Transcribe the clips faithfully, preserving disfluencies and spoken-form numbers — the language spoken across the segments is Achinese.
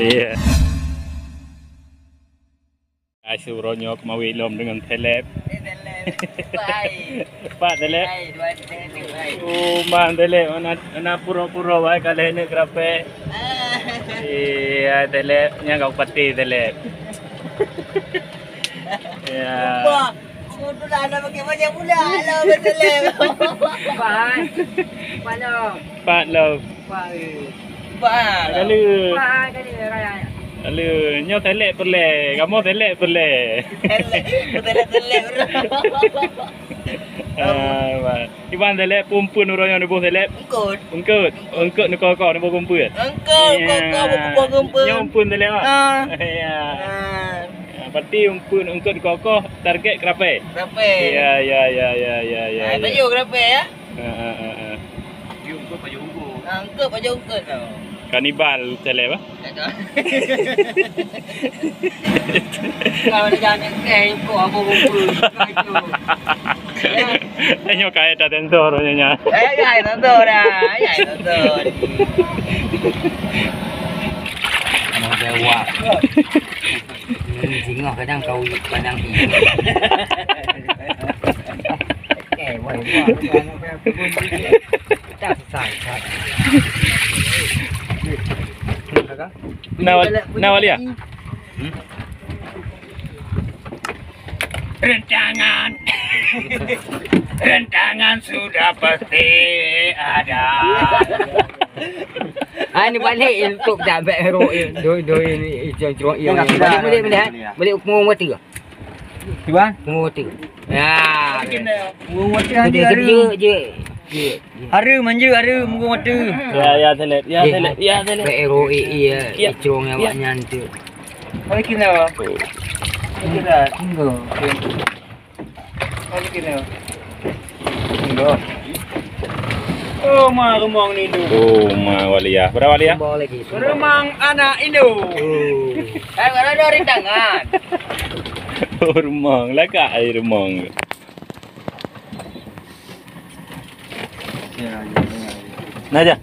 Iya. Asu ronyo kemawi lom dengan telep. Ini telep. Baik. Pak telep. Baik, dua telep, baik. Oh, man telep. Mana, mana pura-pura baik kalau ini kerape. Ah. Iya, telep. Nyang kau pati telep. Ya. Wah, sudah ada pakai banyak pula. Alah, betul. Pak, Pak Long. Pak Long. Pak, eh. Pak. Lalu. Pak, kali raya. Lalu, nyoe telek perle. Kamu telek perle. Telek, telek, telek. Ah, Pak. Iban telek pumpeun uroe nyoe neuboh telek. Engkot. Engkot. Engkot neukokoh neuboh pumpeun. Engkot, ya. Kokoh, buku pumpeun. Nyoe pumpeun telek, Pak. Ah. Ya. Ah. Ya, berarti pumpeun engkot neukokoh target kerape. Kerape. Ya, ya, ya, ya, ya, ya, ah, ya. Baju kerape, ya? Ha, ha, ha, ha. Baju ungkot, baju ungkot. Ha, ungkot, baju ungkot tu. Kanibal, celeb, ah? Tak tahu. Kalau dia jangan nyengkeh, ungkot apa ungkot. Nyoe kaya tak tentu rohnya nya. Eh, ya, tentu dah. Ya, tentu. Mau dewa. Ini singoh kadang kau pandang ini. Eh, woi, woi, woi, woi, woi. Tak susah, susah. Nah, Wal-, nah, Walia. Hmm? Rentangan. Rentangan sudah pasti ada. Ah, ni balik, eh, untuk dah back hero, eh, doi, doi, ni, eh, cuang-cuang, eh, balik, balik, balik, eh. Balik, punggung mati ke? Cuba? Punggung mati. Ya. Punggung mati, ada, ada. Jeuet, jeuet, jeuet. Haru, manja, haru, punggung mati. Ya, ya, seleb. Ya, seleb. Ya, seleb. Back hero, eh, eh, ya. Ya. Icong awak nyan tu. Balik kena. Balik kena. Enggak. Enggak. Oh, ma, rumong ni tu. Oh, ma, Walia. Berapa, Walia? Rumong lagi. Rumong anak Indo. Oh. Eh, ada rintangan. Oh, rumong. Lagak ai rumong. Ya, ya, ya, ya. Nah, aja.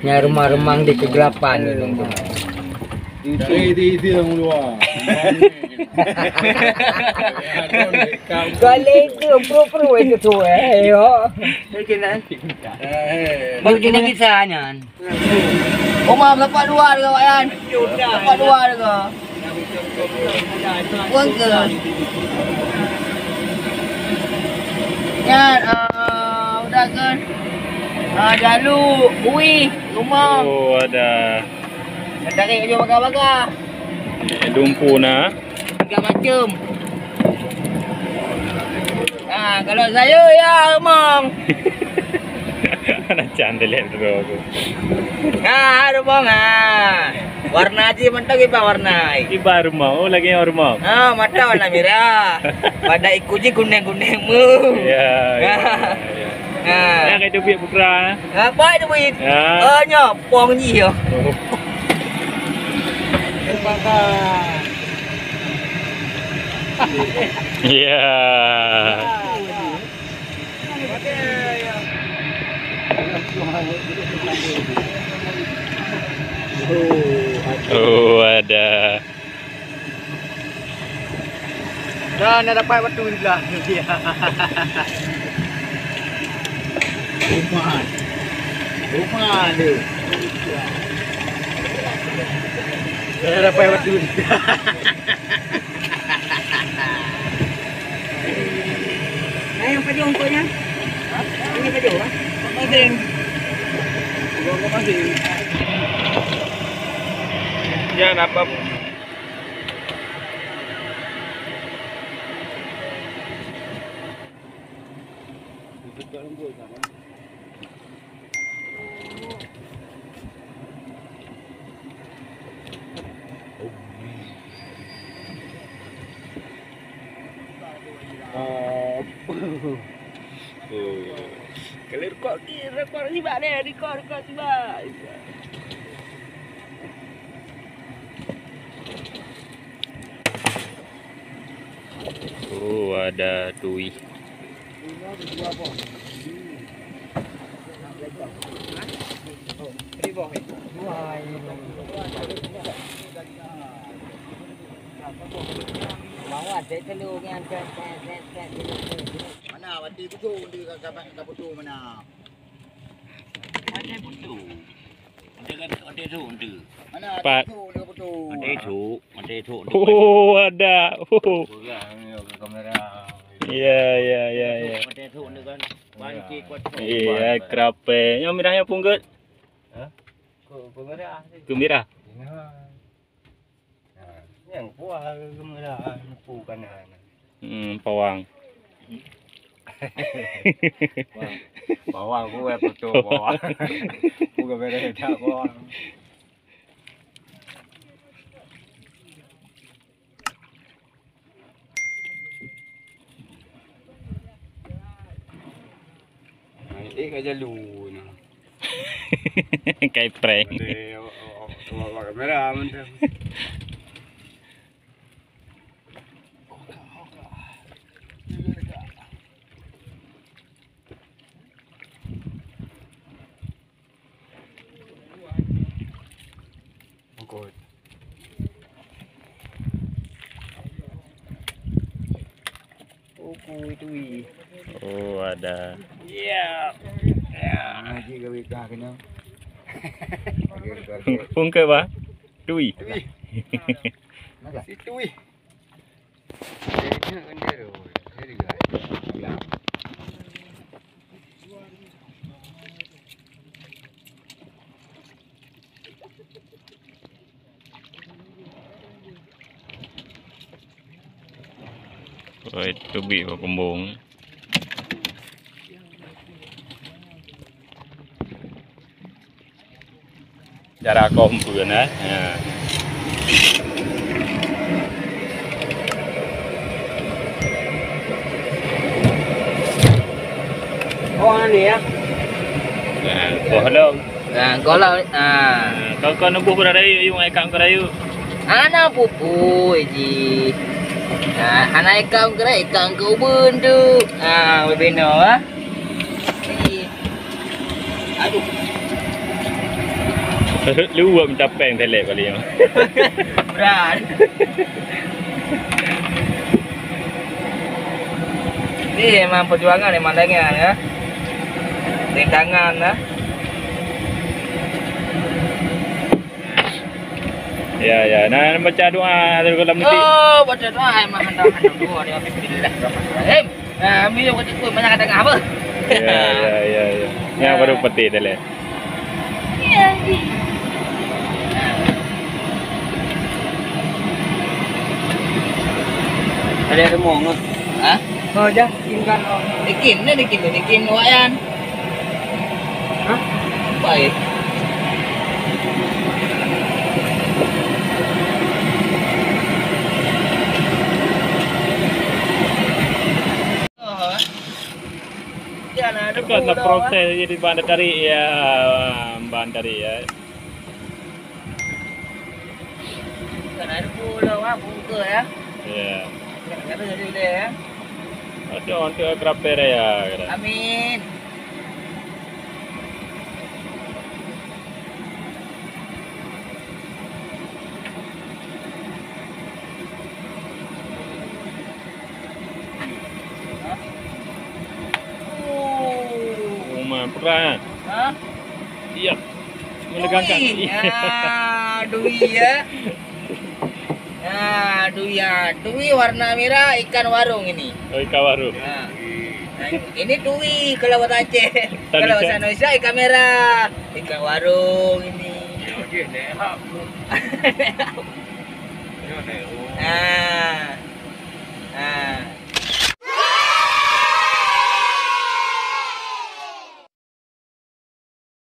Nyan rumah-rumah di kegelapan ni, teman-teman. Itu, itu, itu yang luar. Kalau itu, pro-pro itu tu, eh, yo. Mungkin nanti. Mungkin kisah nyan. Oma, berapa dua harga, Wak Yan? Berapa dua harga? Puan ke? Nyan, ah, udah ke? Ah, jalu, bui, rumah. Oh, ada. Tarik baju baga-baga. Eh, lumpu na. Segala macam. Ah, kalau saya, ya, rumah. Macam dia lihat tu aku. Ah, rumah, ah. Warna aja mantap, kiban warna. Kiban rumah, oh, lagi yang rumah. Ah, mata warna merah. Pada ikut je kuning-kuning mu. Ya, ya, ya, ya. Ah. Ya, kayak duit putra, eh. Ah, baik duit. Ya. Oh, nyo, pong ji yo. Oh. Iya. Oh, ada. Dah, dah dapat batu sebelah. Rumah. Rumah dia. Dah dapat batu sebelah. Nah, yang pajuk ungkotnya? Ini pajuk, ah? Masing. Bukan masing. Ya, nampak. Kalau rekod, rekod sibak deh, rekod, rekod sibak. Oh, ada tui. Mawat, saya telu nyan, set, set, set, set, set, set. Mana, mati kutu, dia ka, ka, ka putu mana? Mati kutu. Mati kan, mati tu, mati. Mana, mati Pat. Kutu, dia putu. Mati tu, mati tu, tu. Oh, ada. Oh. Pegang ni, ke kamera. Ya, ya, ya, ya. Mati tu, tu kan. Banci kuat. Iya, kerape. Yang merahnya punggut. Hah? Ku, ku merah. Ku merah. Ya. Ha, nyang kuah geumeulah neupeu kana. Hmm, pawang. Pawang kuah beutôi pawang. Bukan beda pawang. Nah, eh, kat jalu ni. Kai prank. Ada awak, awak, awak, awak kamera mantap. Bungkot. Oh, kui tui. Oh, ada. Ya. Ya. Ngaji gawe kah kena. Bungkot, bah. Tui. Tui. Mana? Si tui. Oi, teubiet bak kumbong. Cara kong pun, eh. Ha. Oh, ni ya. Ha, boh lom. Ha, golom. Ha. Ha, kau, kau nubuh pun ada yuk, yuk, ikam kau rayu. Hana pupui ji. Ha, hana ikam keu ikam keu ubun tu. Ha, bebeno, ha. Aduh. Luwak minta peng telek kali ni. Berat. Ni memang perjuangan memang dengan ya. Rintangan lah. Ya, ya. Nah, baca doa dalam nanti. Oh, baca doa memang hendak doa dia bismillahirrahmanirrahim. Nah, kami yang baca tu banyak kata apa? Ya, ya, ya, ya. Yang baru petik dah leh. Ada semua ngah. Ha? Oh, jah, tinggal. Dikin, ni dikin, dikin awak yan. Hah? Baik. Dekat nak proses jadi bahan tarik ya, bahan tarik ya. Bukan ada pun lah, wah, buka ya. Ya. Kata jadi boleh ya. Ada untuk kerape raya kata. Amin. Oh, man, peugah. Ha? Iya. Menegangkan. Dui. Ah, dui ya. Ah, dui ya. Dui warna merah ikan warung ini. Oh, ikan warung. Ha. Nah, ini dui kalau bahasa Aceh. Kalau bahasa Indonesia ikan merah. Ikan warung ini. Ah.